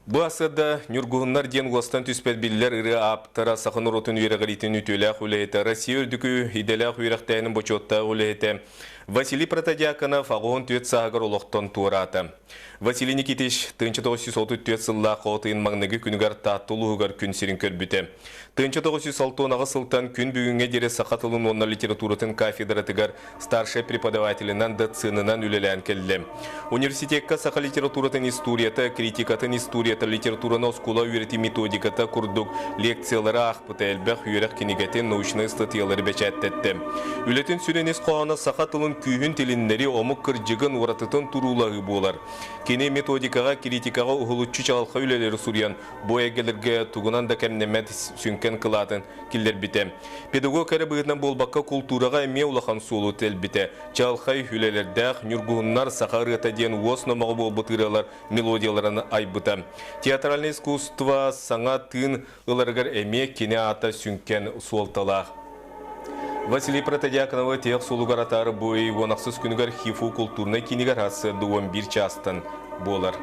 Бу асыада Ньургуһуннар диэн уостан түспэт биллэр ырыа ааптара, саха норуотун үөрэҕириитин үтүөлээх үлэһитэ, Россия үрдүкү идэлээх үөрэхтээһинин бочуоттаах үлэһитэ Василий Протодьяконов 84 сааһыгар олохтон туораата. Василий Никитич 1934 сыллаах от ыйын маҥнайгы күнүгэр Таатта улууһугар күн сирин көрбүтэ. 1968 сылтан күн бүгүҥҥэ диэри саха тылын уонна литературатын кафедратыгар старшай преподавателинэн, доценынан үлэлээн кэллэ. Университекка саха литературатын историята, критикатын историята, литератураны оскуола үөрэтии методиката курдук лекциялары аахпыта, элбэх үөрэх кинигэтин, научнай ыстатыйалары бэчээттэттэ. Үлэтин сүрүн ис хоһооно саха тылын күүһүн тилиннэри, омук кырдьыгын, уратытын туруулаһыы буолар. Кини методикаҕа, критикаҕа уһулуччу чаҕылхай үлэлэри суруйан, бу эйгэлэргэ тугунан да кэмнэммэт сүҥкэн кылаатын киллэрбитэ. Педагог эрэ быһыытынан буолбакка, култуураҕа эмиэ улахан суолу тэлбитэ. Чаҕылхай үлэлэрдээх Ньургуһуннар саха ырыата диэн уос номоҕо буолбут ырыалар мелодияларын айбыта. Театральное искусство саҥа тыын ыларыгар эмиэ кини аата сүҥкэн суолталаах. Василий Протодьяконовы тиһэх суолугар атаары бу ый 18 күнүгэр ХИФУ култуурнай киинигэр сарсыарда 11 чаастан буолар.